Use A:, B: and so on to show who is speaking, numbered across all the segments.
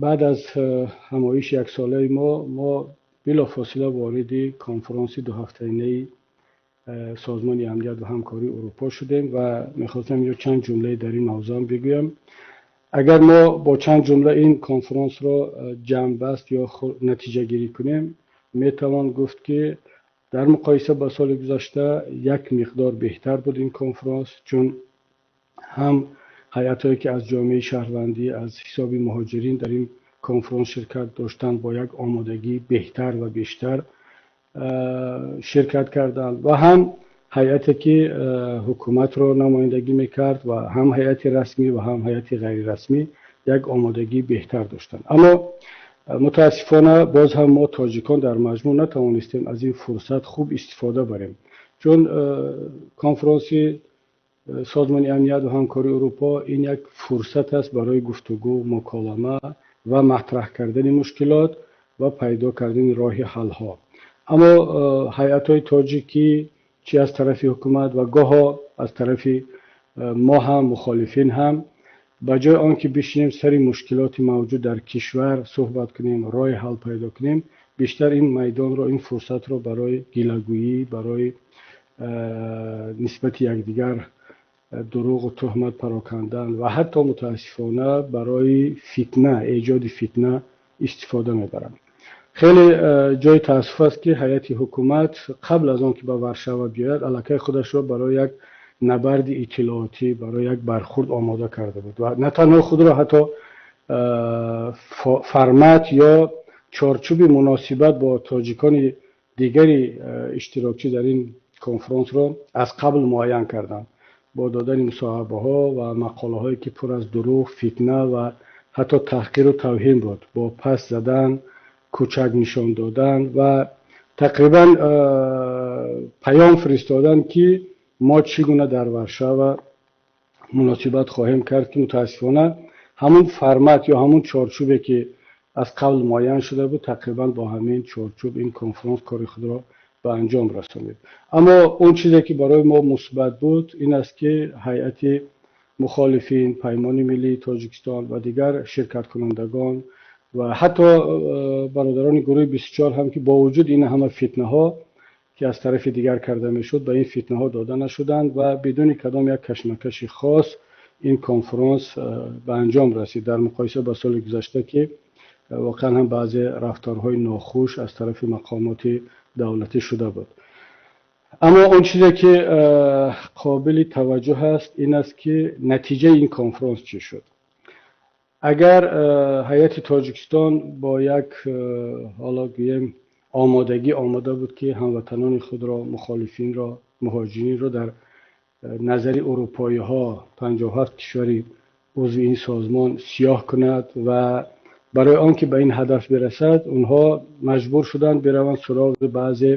A: Баъд аз ҳамоиши яксолаи мо билофосила вориди конфронси дуҳафтаинаи Созмони амният ва ҳамкории Урупо шудем ва мехостам инҷо чанд ҷумлае дар ин мавзӯъ ҳам бигӯям. Агар мо бо чанд ҷумла ин конфронсро ҷамъбаст ё натиҷагирӣ кунем, метавон гуфт, ки дар муқоиса ба соли гузашта як миқдор беҳтар буд ин конфронс, чун ҳам ҳайатҳое, ки аз ҷомеаи шаҳрвандӣ, аз ҳисоби муҳоҷирин дар ин конфронс ширкат доштанд, бо як омодагии беҳтар ва бештар ширкат карданд ва ҳам ҳайате, ки ҳукуматро намояндагӣ мекард, ва ҳам ҳайати расмӣ ва ҳам ҳайати ғайрирасмӣ як омодагии беҳтар доштанд. Аммо мутаассифона боз ҳам мо тоҷикон дар маҷмӯъ натавонистем аз ин фурсат хуб истифода барем, чун конфронси Созмони амният ва ҳамкории Урупо ин як фурсат аст барои гуфтугӯ, муколама ва матраҳ кардани мушкилот ва пайдо кардани роҳи ҳалҳо. Аммо ҳайатҳои тоҷикӣ, чи аз тарафи ҳукумат ва гоҳо аз тарафи мо ҳам, мухолифин ҳам, ба ҷои он ки бишинем, сари мушкилоти мавҷуд дар кишвар суҳбат кунем, роҳи ҳал пайдо кунем, бештар ин майдонро, ин фурсатро барои гилагӯӣ, барои нисбати якдигар дурӯғу туҳмат парокандан ва ҳатто мутаассифона барои фитна, эҷоди фитна истифода мебаранд. Хеле ҷои таассуф аст, ки ҳайати ҳукумат қабл аз он ки ба Варшава биёяд, аллакай худашро барои як набарди иттилоотӣ, барои як бархурд омода карда буд ва на танҳо худро, ҳатто формат ё чорчӯби муносибат бо тоҷикони дигари иштирокчӣ дар ин конфронсро аз қабл муайян карданд, бо додани мусоҳибаҳо ва мақолаҳое, ки пур аз дурӯғ, фитна ва ҳатто таҳқиру тавҳин буд, бо пас задан, кӯчак нишон додан ва тақрибан паём фиристодан, ки мо чӣ гуна дар Варшава муносибат хоҳем кард, ки мутаассифона ҳамун формат ё ҳамун чорчӯбе, ки аз қабл муайян шуда буд, тақрибан бо ҳамин чорчӯб ин конфронс кори худро ба анҷом расонид. Аммо он чизе, ки барои мо мусбат буд, ин аст, ки ҳайати мухолифин, Паймони миллии Тоҷикистон ва дигар ширкаткунандагон ва ҳатто бародарони гурӯҳи 24 ҳам, ки бо вуҷуди ин ҳама фитнаҳо, ки аз тарафи дигар карда мешуд, ба ин фитнаҳо дода нашуданд ва бидуни кадом як кашмакаши хос ин конфронс ба анҷом расид, дар муқоиса ба соли гузашта, ки воқеан ҳам баъзе рафторҳои нохуш аз тарафи мақомоти давлатӣ шуда буд. Аммо он чизе, ки қобили таваҷҷӯҳ аст, ин аст, ки натиҷаи ин конфронс чӣ шуд. Агар ҳайати Тоҷикистон бо як, ҳоло гӯем, омодагӣ омода буд, ки ҳамватанони худро, мухолифинро, муҳоҷиринро дар назари урупоиҳо, 57 кишвари узви ин созмон, сиёҳ кунад ва барои он ки ба ин ҳадаф бирасад, онҳо маҷбур шуданд бираванд суроғи баъзе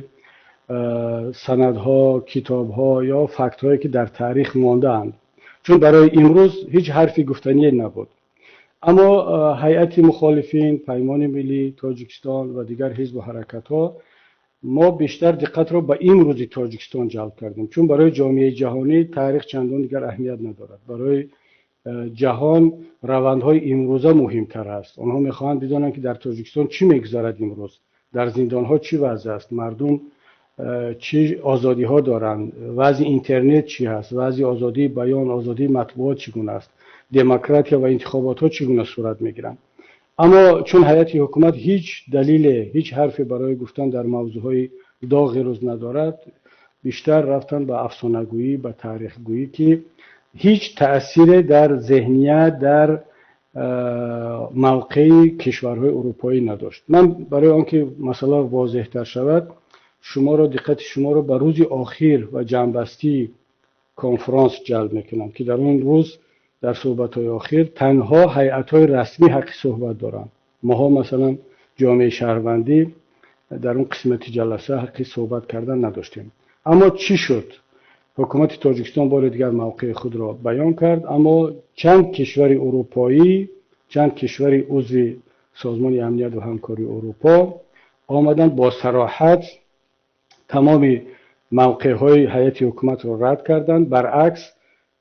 A: санадҳо, китобҳо ё фактҳое, ки дар таърих мондаанд, чун барои имрӯз ҳеҷ ҳарфи гуфтание набуд. Аммо ҳайати мухолифин, Паймони миллии Тоҷикистон ва дигар ҳизбу ҳаракатҳо, мо бештар диққатро ба имрӯзи Тоҷикистон ҷалб кардем, чун барои ҷомеаи ҷаҳонӣ таърих чандон дигар аҳамият надорад. Барои ҷаҳон равандҳои имрӯза муҳимтар аст. Онҳо мехоҳанд бидонанд, ки дар Тоҷикистон чӣ мегузарад имрӯз, дар зиндонҳо чӣ вазъ аст, мардум чӣ озодиҳо доранд, вазъи интернет чӣ ҳаст, вазъи озодии баён, озодии матбуот чӣ гуна аст, демократия ва интихоботҳо чӣ гуна сурат мегиранд. Аммо чун ҳайати ҳукумат ҳеҷ далеле, ҳеҷ ҳарфе барои гуфтан дар мавзӯъҳои доғи рӯз надорад, бештар рафтан ба афсонагӯӣ, ба таърихгӯӣ, ки ҳеҷ таъсире дар зеҳният, дар мавқеи кишварҳои урупоӣ надошт. Ман барои он ки масъала возеҳтар шавад, шуморо, диққати шуморо ба рӯзи охир ва ҷамъбастии конфронс ҷалб мекунам, ки дар он рӯз дар суҳбатҳои охир танҳо ҳайатҳои расмӣ ҳаққи суҳбат доранд. Моҳо, масалан, ҷомеаи шаҳрвандӣ, дар он қисмати ҷаласа ҳаққи суҳбат кардан надоштем. Аммо чӣ шуд? Ҳукумати Тоҷикистон бори дигар мавқеи худро баён кард, аммо чанд кишвари урупоӣ, чанд кишвари узви Созмони амният ва ҳамкории Урупо омаданд, бо сароҳат тамоми мавқеъҳои ҳайати ҳукуматро рад карданд. Баръакс,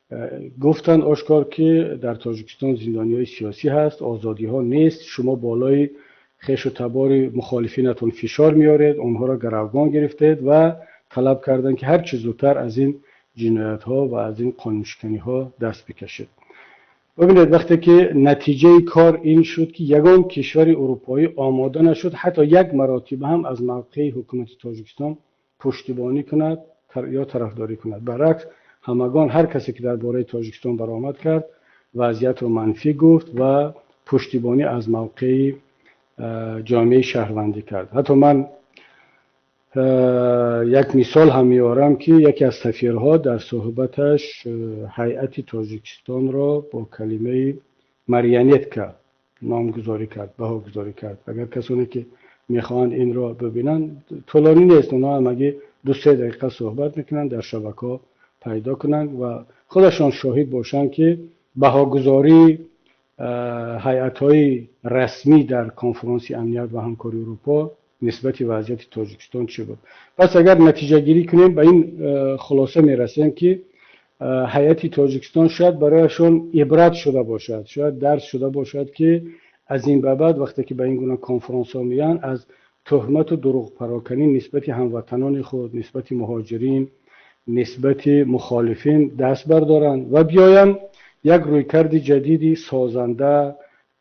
A: Гуфтанд ошкор, ки дар Тоҷикистон зиндониҳои сиёсӣ ҳаст, озодиҳо нест, шумо болои хешу табори мухолифинатон фишор меоред, онҳоро гаравгон гирифтед ва талаб карданд, ки ҳар чӣ зудтар аз ин ҷиноятҳо ва аз ин қонуншиканиҳо даст бикашед. Бибинед, вақте ки натиҷаи кор ин шуд, ки ягон кишвари урупоӣ омода нашуд ҳатто як маротиба ҳам аз мавқеи ҳукумати Тоҷикистон пуштибонӣ кунад ё тарафдорӣ кунад. Баръакс, ҳамагон, ҳар касе ки дар бораи Тоҷикистон баромад кард, вазъиятро манфӣ гуфт ва пуштибонӣ аз мавқеи ҷомеаи шаҳрвандӣ кард. Ҳатто ман як мисол ҳам меорам, ки яке аз сафирҳо дар суҳбаташ ҳайати Тоҷикистонро бо калимаи марионетка номгузорӣ кард, баҳогузорӣ кард. Агар касоне ки мехоҳанд инро бибинанд, тӯлонӣ нест, онҳо ҳамагӣ 2-3 дақиқа суҳбат мекунанд, дар шабакаҳо пайдо кунанд ва худашон шоҳид бошанд, ки баҳогузории ҳайатҳои расмӣ дар Конфронси амният ва ҳамкории Урупо нисбати вазъияти Тоҷикистон чӣ буд. Пас агар натиҷагирӣ кунем, ба ин хулоса мерасем, ки ҳайати Тоҷикистон шояд барояшон ибрат шуда бошад, шояд дарс шуда бошад, ки аз ин ба баъд вақте ки ба ин гуна конфронсҳо меянд, аз туҳмату дурӯғпароканӣ нисбати ҳамватанони худ, нисбати муҳоҷирин, нисбати мухолифин даст бардоранд ва биёянд як рӯйкарди ҷадиди созанда,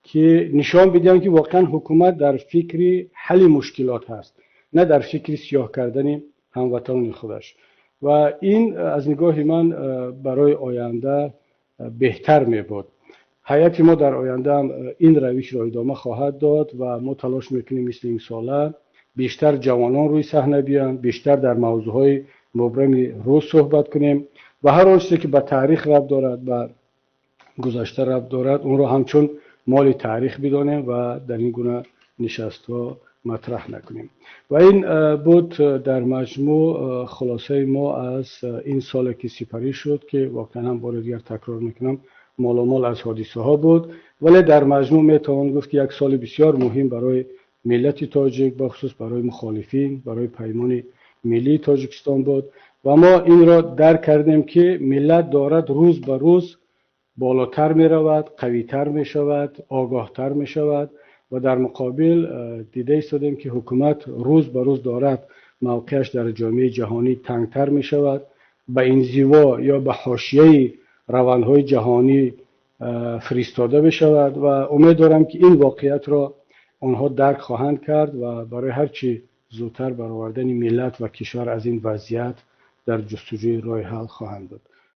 A: ки нишон бидиҳанд, ки воқеан ҳукумат дар фикри ҳалли мушкилот ҳаст, на дар фикри сиёҳ кардани ҳамватанони худаш. Ва ин аз нигоҳи ман барои оянда беҳтар мебуд. Ҳайати мо дар оянда ҳам ин равишро идома хоҳад дод ва мо талош мекунем мисли имсола бештар ҷавонон рӯи саҳна биёянд, бештар дар мавзӯъҳои мубрами рӯз суҳбат кунем ва ҳар он чизе ки ба таърих рабт дорад, ба гузашта рабт дорад, онро ҳамчун моли таърих бидонем ва дар ин гуна нишастҳо матраҳ накунем. Ва ин буд дар маҷмӯъ хулосаи мо аз ин соле ки сипарӣ шуд, ки воқеан ҳам бори дигар такрор мекунам, моломол аз ҳодисаҳо буд, вале дар маҷмӯъ метавон гуфт, ки як соли бисёр муҳим барои миллати тоҷик, бахусус барои мухолифин, барои Паймони миллии Тоҷикистон буд. Ва мо инро дарк кардем, ки миллат дорад рӯз ба рӯз болотар меравад, қавитар мешавад, огоҳтар мешавад ва дар муқобил дида истодем, ки ҳукумат рӯз ба рӯз дорад мавқеаш дар ҷомеаи ҷаҳонӣ тангтар мешавад, ба инзиво ё ба ҳошияи равандҳои ҷаҳонӣ фиристода мешавад ва умед дорам, ки ин воқеиятро онҳо дарк хоҳанд кард ва барои ҳар чӣ зудтар баровардани миллат ва кишвар аз ин вазъият дар ҷустуҷӯи роҳи ҳал хоҳанд буд.